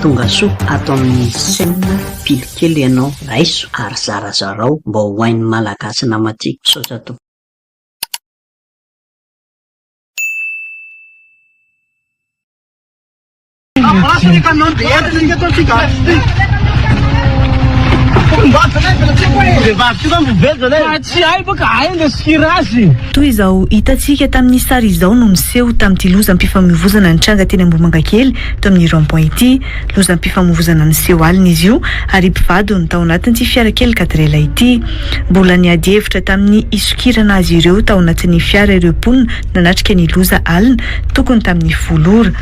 Tonga soa ato amin'ny chaîne Pilo kely ianao, raiso ary zarazarao mba ho hain'ny Malagasy namantsika. Misaotra tompoko. Toy izao hitantsika tamin'ny sary izao no niseho tamin'ity lozam-pifamoivozana nitranga teny Ambohimangakely teo amin'ny rond point ity. Lozam-pifamoivozana niseho alina izy io ary mpivady no tao anatin'ity fiara kely Cadrella ity. Mbola niady hevitra tamin'ny hisokirana azy ireo tao anatin'ny fiara ireo mponina nanatrika ny loza alina tokony tamin'ny folo ora.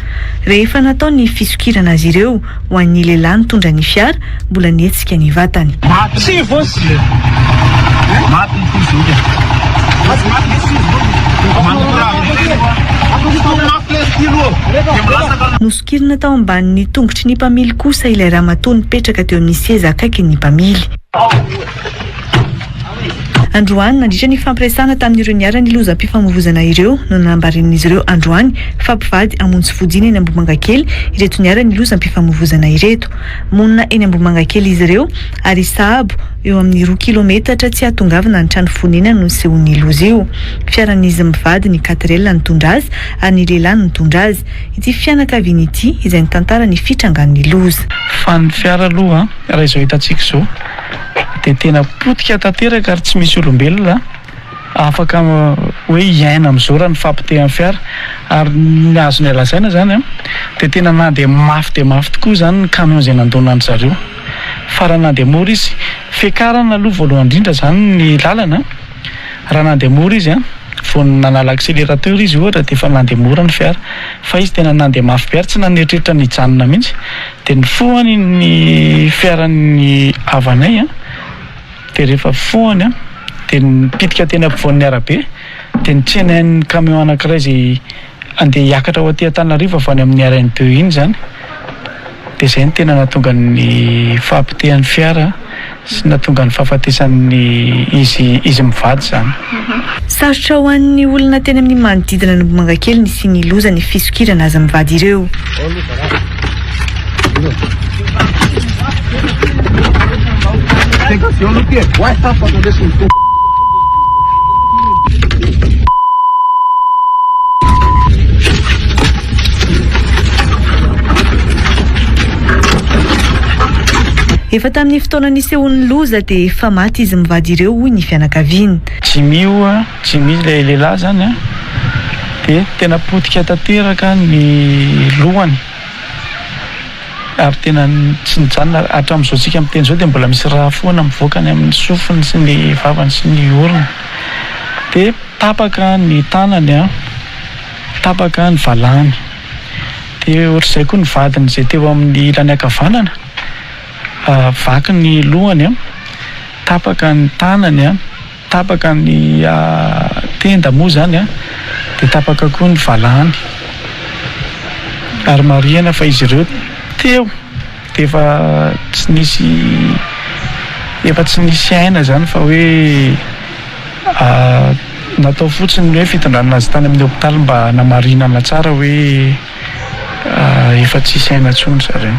Rehefa natao ny fisokirana azy ireo, ho an'ny lehilahy nitondra ny fiara, mbola nihetsika ny vatany. Nosokirina tao ambanin'ny tongotry ny mpamily kosa ilay ramatoa nipetraka teo amin'ny seza akaikin'ny mpamily. Androany, nandritra ny fampiresahana tamin'ireo niharan'ny lozam-pifamoivozana ireo no nambarin'izy ireo androany fa mpivady hamonjy fodiana eny Ambohimangakely ireto niharan'ny lozam-pifamoivozana ireto. Monina eny Ambohimangakely izy ireo ary sahabo eo amin'ny roa kilometatra tsy hahatongavana ny trano fonenany no nisehoan'ny loza io. Fiaran'izy mivady ny Catrel nitondra azy ary ny lehilahy no nitondra azy. Ity fianakaviana ity izay nitantara ny fitrangan'ny loza. Fa ny fiara aloha raha izao hitantsika izao dia tena potika tanteraka ary tsy misy olombelona afaka hoe hiaina amin'izao raha ny fahapotehan'ny fiara ary ny azonay lazaina izany an dia tena nandeha mafy dia mafy tokoa izany ny camion izay nandona an-dry zareo fa raha nandeha mora izy fiakarana aloha voalohany indrindra izany ny lalana raha nandeha mora izy an vao nanala accélérateur izy ohatra dia efa nandeha mora ny fiara fa izy tena nandeha mafy be ary tsy naneritreritra ny hijanona mihitsy Dia nifohany ny fiaran'ny havanay an, dia rehefa fohany an, dia nipitika teny ampovoan'ny arabe, dia notsenain'ny camion anankiray izay handeha hiakatra ho aty Antananarivo avy any amin'ny RN deux iny izany, dia izay no tena nahatonga ny fahapotehan'ny fiara sy nahatonga ny fahafatesan'ny izy izy mivady izany. Sarotra ho an'ny olona teny amin'ny manodidina an'Ambohimangakely nisian'ny loza ny fisokirana azy mivady ireo. Efa tamin'ny fotoana nisehoan'ny loza dia efa maty izy mivady ireo hoy ny fianakaviany. Jimmy io Jimmy ilay lehilahy izany an, dia tena potika tanteraka ny lohany ary tena tsy nijanona hatramin'izao tsika miteny izao dia mbola misy rà foana mivoaka any amin'ny sofiny sy ny vavany sy ny orony. Dia tapaka ny tanany an, tapaka ny valahany. Dia ohatr'izay koa ny vadiny izay teo amin'ny ilany ankavanana, vaky ny lohany an, tapaka ny tanany an. Tapaka ny tenda moa izany an, dia tapaka koa ny valahany. Ary marihana fa izy ireo teo dia efa tsy nisy efa tsy nisy aina izany fa hoe natao fotsiny ny hoe fitondrana azy tany amin'ny hopitaly mba hanamarinana tsara hoe efa tsisy aina intsony zareo.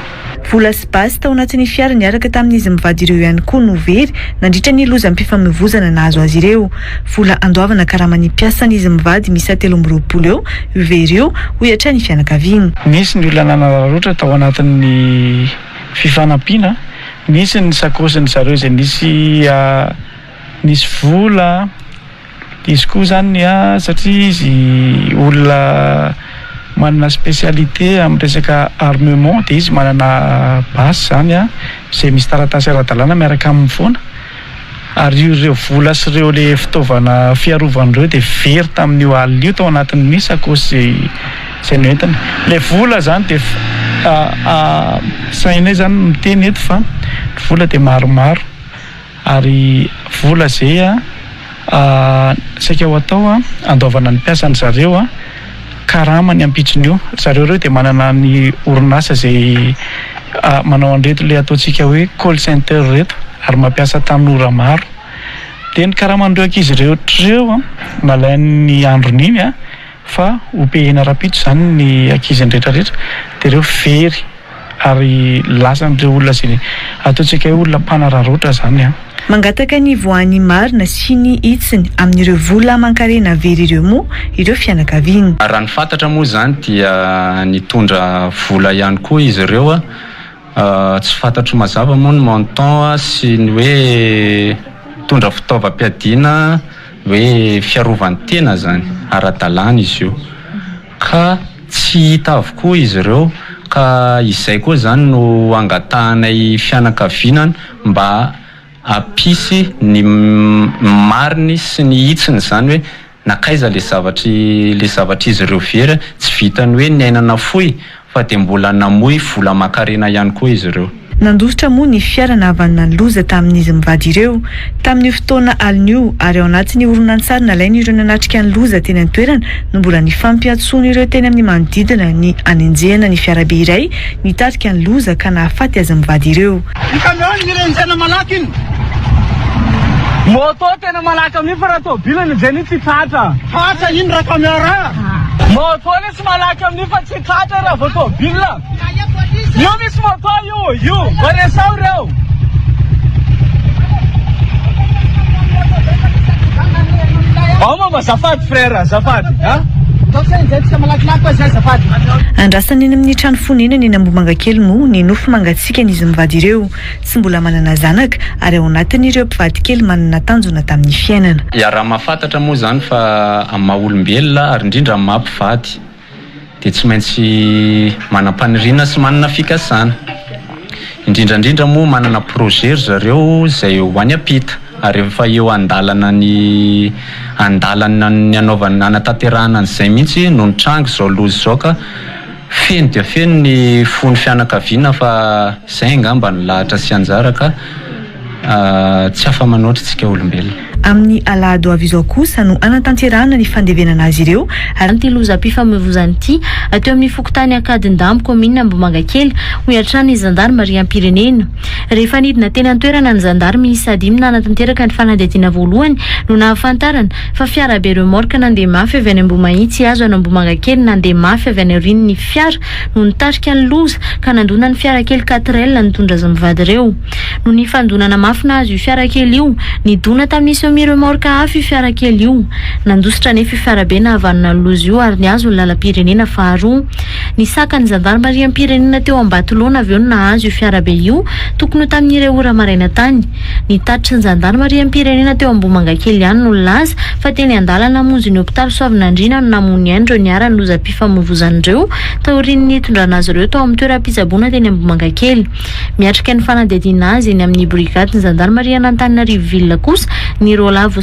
Vola sy basy tao anatin'ny fiara niaraka tamin'izy mivady ireo ihany koa no very nandritra ny lozam-pifamoivozana nahazo azy ireo. Vola andoavana karaman'ny mpiasan'izy mivady miisa 23 eo io very io, hoy hatrany ny fianakaviany. Nisy ny olona nanararaotra tao anatin'ny fifanampiana, nisy ny sakaosin-dry zareo izay nisy nisy vola. Izy koa zany an, satria izy olona manana spécialité amin'ny resaka armement dia izy manana basy zany an, izay misy taratasy ara-dalàna miaraka aminy foana, ary ireo vola sy ireo le fitaovana fiarovana ireo dia very tamin'io alina io tao anatin'ny sakaosy izay izay noentiny. Ilay vola zany dia sahinay zany miteny eto fa ny vola dia maromaro. Ary vola ze a saika ho atao a andoavana ny mpiasany zareo a karama ny ampitsony io. Ry zareo ireo dia manana ny orinasa izay manao an'ireto le ataontsika hoe call center ireto ary mampiasa tanora maro. Dia ny karaman'ireo ankizy rehetra ireo a nalain'ny andron'iny a fa ho payena rahampitso izany ny ankiziny rehetra rehetra dia ireo very. ary lasan'ireo olona izay ataontsika hoe olona mpanararaotra izany an. Mangataka ny hivoahan'ny marina sy ny hitsiny amin'ireo vola aman-karena very ireo moa ireo fianakaviany. Raha ny fantatra moa izany dia nitondra vola ihany koa izy ireo, tsy fantatro mazava moa ny montant sy ny hoe nitondra fitaovam-piadiana hoe fiarovan-tena izany, ara-dalàna izy io ka tsy hita avokoa izy ireo ka izay koa izany no angatahanay fianakaviana mba hampisy ny mariny sy ny hitsiny izany hoe nankaiza le zavatry le zavatr'izy ireo very, tsy vitan'ny hoe ny aina nafoy fa dia mbola namoy vola aman-karena ihany koa izy ireo. Nandositra moa ny fiara nahavanona ny loza tamin'izy mivady ireo, tamin'io fotoana alina io, ary ao anatin'ny horonantsary nalain'ireo nanatrika ny loza teny an-toerana no mbola nifampiantsoan'ireo teny amin'ny manodidina ny hanenjehana ny fiarabe iray nitarika ny loza ka nahafaty azy mivady ireo. Ny camion iny mila enjehina malaky iny. Moto tena malaky amin'iny fa raha tôbila ny enjehina iny tsy tratra. Tratra iny raha camion raha. Moto anie tsy malaky amin'iny fa tsy tratra raha vao tôbila. Io misy moto io, io. Mba resaho ireo. Ao mama azafady frère, azafady a. Andrasana eny amin'ny trano fonenany eny Ambohimangakely moa ny nofo mangatsiakan'izy mivady ireo. Tsy mbola manana zanaka ary ao anatin'ireo mpivady kely manana tanjona tamin'ny fiainana. Iaraha-mahafantatra moa izany fa amin'ny maha olombelona ary indrindra amin'ny maha mpivady dia tsy maintsy manam-paniriana sy manana fikasana. Indrindra indrindra moa manana projet ry zareo izay ho any am-pita ary efa eo an-dalana ny an-dalana ny hanaovana hanatanterahana an'izay mihitsy no nitranga izao loza izao ka feno dia feno ny fon'ny fianakaviana fa izay angamba no lahatra sy anjara ka tsy afa-manoatra isika olombelona. Amin'ny alahady ho avy izao kosa no hanatanterahana ny fandevenana azy ireo ary. Ity lozam-pifamoivozana ity teo amin'ny fokontany Ankadindambo, kaominina Ambohimangakely, hoy hatrany ny zandarimariam-pirenena. Rehefa nidina teny an-toerana ny zandary miisa dimy nanatanteraka ny fanadihadiana voalohany no nahafantarana fa fiarabe remorque nandeha mafy avy any Ambohimahitsy hihazo an'Ambohimangakely nandeha mafy avy any aorian'ny fiara no nitarika ny loza ka nandona ny fiara kely quatre-L nitondra azy mivady ireo. Noho ny fandonana mafy nahazo io fiara kely io, nidona tamin'ny semi-remorque hafa io fiara kely io. Nandositra anefa io fiarabe nahavanona ny loza io ary nihazo ny lalam-pirenena faharoa. Nisaka ny zandarimariam-pirenena teo Ambatolaona avy eo no nahazo io fiarabe io, tokony ho tamin'ny iray ora maraina tany. Ny tatitry ny zandarimariam-pirenena teo Ambohimangakely ihany no nilaza fa teny an-dalana hamonjy ny hopitaly Soavinandriana no namono aina ireo niharan'ny lozam-pifamoivozana ireo taorian'ny nitondrana azy ireo tao amin'ny toeram-pitsaboana teny Ambohimangakely. Miatrika ny fanadihadiana azy eny amin'ny brigadin'ny zandarimarian'Antananarivo Ville kosa ny roalahy voa.